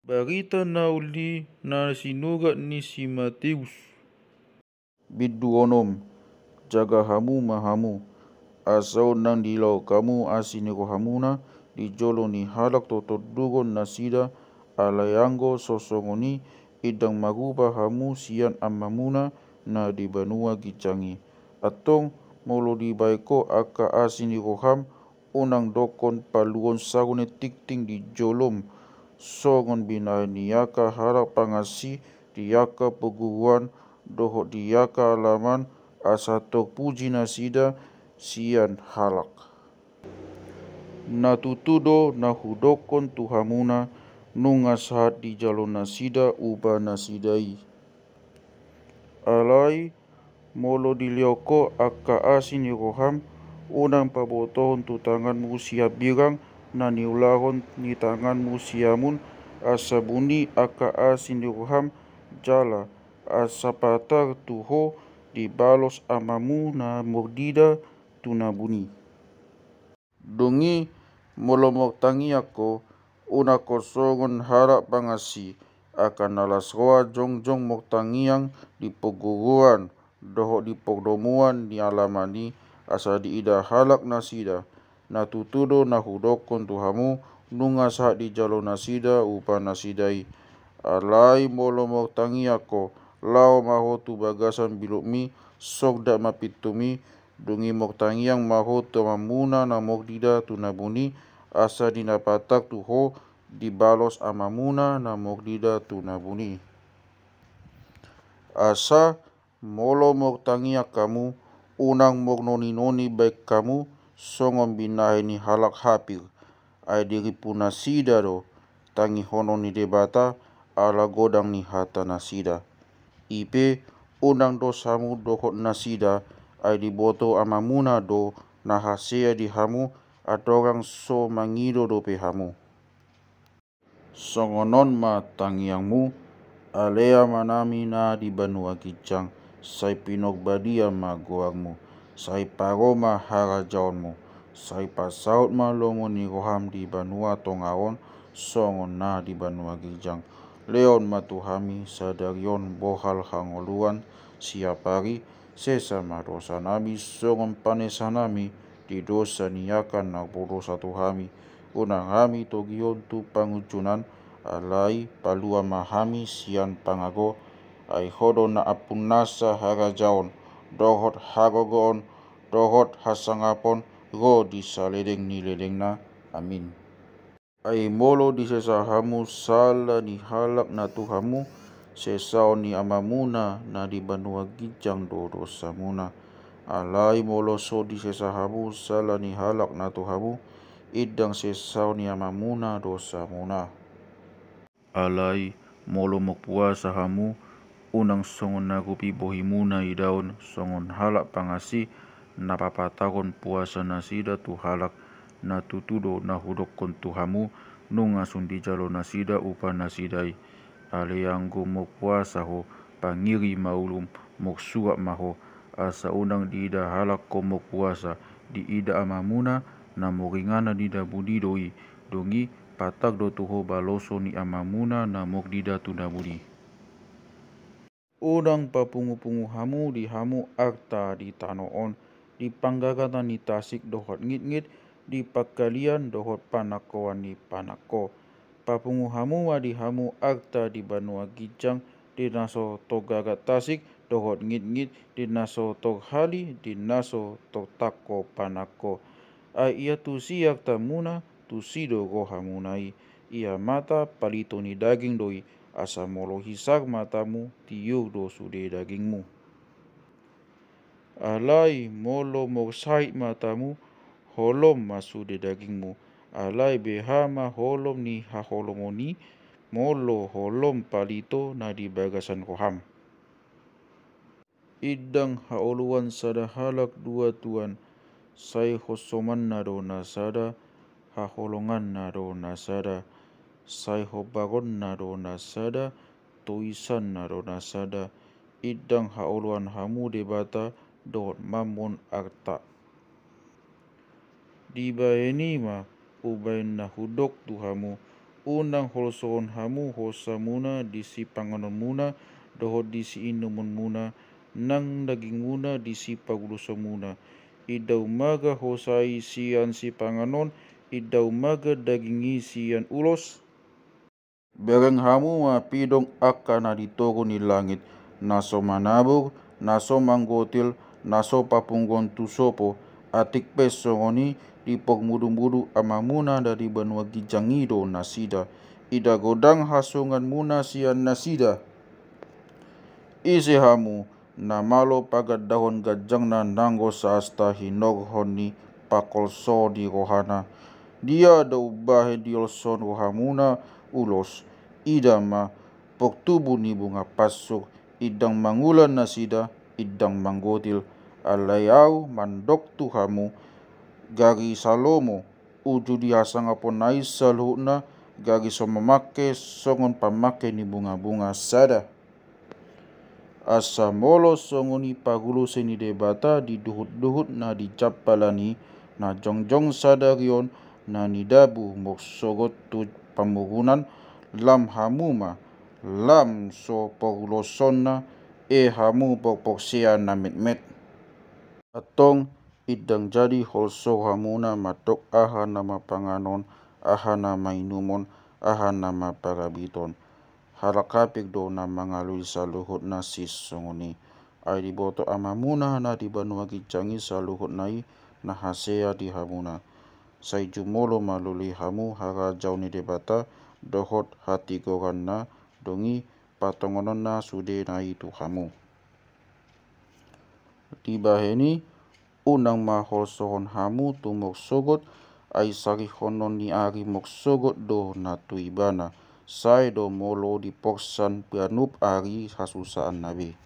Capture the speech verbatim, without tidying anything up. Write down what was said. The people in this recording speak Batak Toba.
Barita na uli na sinurat ni si Mateus. Bindu onom. Jaga hamu ma hamu, asa unang dilaok hamu asi ni rohamuna di jolo ni halak tu tonduron nasida, alai anggo so songon i, indang marupa hamu sian Amamuna na di banua ginjang i. Antong, molo dibaen ho angka asi ni roham, unang dokkon paluon sarunen tingting di jolom, songon binahen ni angka halak pangansi di angka parguruan dohot di angka alaman, asa tor puji nasida sian halak. Na tutu do na hudokkon tu hamuna, nunga sahat dijalo nasida upa nasida i. Alai, molo dilehon ho angka asi ni roham, unang pabotohon tu tanganmu sihambirang na niulahon ni tanganmu siamun, asa buni angka asi ni roham, jala asa patar tu ho dibalos Amamu na murdida tu na buni. Dung i, molo murtangiang ho, unang ho songon halak pangansi, angka na las roha jongjong murtangiang di parguruan dohot di pardomuan ni alaman i, asa diida halak nasida. Na tutu do na hudokkon tu hamu, nunga sahat dijalo nasida upa nasida i. Alai molo murtangiang ho, laho ma ho tu bagasan bilukmi, sordak ma pintumi, dung i murtangiang ma ho tu Amamuna na murdida tu na buni, asa di na patar tu ho dibalos Amamuna na murdida tu na buni. Asa, molo murtangiang hamu, unang murnoni-noni baen hamu, songon binahen ni halak hapir, ai dirimpu nasida do tangihonon ni Debata, ala godang ni hata nasida. I pe, unang dos hamu dohot nasida, ai diboto Amamuna do na hasea di hamu, andorang so mangido dope hamu. Songon on ma tangiangmu: Ale Amanami na di banua ginjang, sai pinarbadia ma goarmu, sai paro ma harajaonmu, sai pasaut ma lomo ni roham di banua tonga on, songon na di banua ginjang. Lehon ma tu hami sadari on bohal hangoluan siapari, sesa ma dosanami songon panesanami di dosa ni angka na mardosa tu hami. Unang hami togihon tu pangunjunan, alai palua ma hami sian pangago. Ai Ho do na ampunasa harajaon, dohot hagogoon, dohot hasangapon, ro di saleleng ni lelengna. Amin. Ai molo disesa hamu sala ni halak na tu hamu, sesaon ni Amamuna na di banua ginjang do dosamuna. Alai molo so disesa hamu sala ni halak na tu hamu, indang sesaon ni Amamuna dosamuna. Alai molo marpuasa hamu, unang songon na rupi bohimuna idaon, songon halak pangansi na papataron puasa nasida tu halak. Na tutu do na hudokkon tu hamu, nunga sun dijalo nasida upa nasida i. Alai anggo marpuasa ho, pangiri ma ulum, marsuap ma ho, asa unang diida halak ho marpuasa, diida Amamuna na maringanan di na buni do i. Dung i, patar do tu ho baloson ni Amamuna na murdida tu na buni. Unang papungupungu hamu di hamu arta di tano on, di panggagatan ni tasik dohot ngitngit, di pangkalian dohot panangkoan ni panangko. Papungu hamu ma di hamu arta di banua ginjang, di na so tor gagat tasik dohot ngitngit, di na so tor hali, di na so tor tangko panangko. Ai ia tusi artamuna, tusi do rohamuna i. Ia mata palito ni daging do i, asa molo hisar matamu, tiur do sude dagingmu. Alai molo marsahit matamu, holom ma sude dagingmu. Alai beha ma holom ni haholomon i, molo holom palito na di bagasan roham. Indang haoloan sada halak dua tuan, sai honsomanna do na sada, haholonganna do na sada, sai hombaronna do na sada, toisanna do na sada. Indang haoloan hamu Debata dohot mammon arta. Dibahen i ma umbahen na hudok tu hamu, Unang holsohon hamu hosamuna di sipanganonmuna dohot di siinumonmuna, nang dagingmuna di sipagulosonmuna. I dao ma ga hosa i sian sipanganon, i dao ma ga daging i sian ulos? Bereng hamu ma pidong angka na di toru ni langit, na so manabur, na so manggotil, na so papunguhon tu sopo, atik pe songon i, diparmudumudu Amamuna na di banua ginjang i do nasida. Ida godang hasonanganmuna sian nasida. Ise hamu, na malo pagandahon ganjangna nanggo saasta hinorhon ni pangholso ni rohana? Dia do umbahen diholsohon rohamuna ulos? Ida ma, portubu ni bunga pansur, indang mangulan nasida, indang manggotil. Alai Ahu mandok tu hamu, gari Salomo, uju di hasangaponna i saluhutna, gari so mamangke songon pamangke ni bungabunga sada. Asa molo songon i parulosi ni Debata di duhutduhut na di jampalan i, na jongjong sadari on, na nidabu morsogot tu pamurunan, lam hamu ma, lam so parulosonna, e hamu porporsea na metmet. Antong, indang jadi holso hamuna mandok aha na mapanganon, aha na mainumon, aha na maparabiton. Halak kafir do na mangalului saluhutna sisongon i. Ai diboto Amamuna na di banua ginjang i saluhutna i na hasea di hamuna. Sai jumolo ma lului hamu harajaon ni Debata dohot hatigoranna, dung i patongononna sudena i tu hamu. Dibahen i, unang ma holsohon hamu tu morsogot, ai sarihonon ni ari morsogot do na tu ibana, sae do molo diporsan ganup ari hasusaanna be.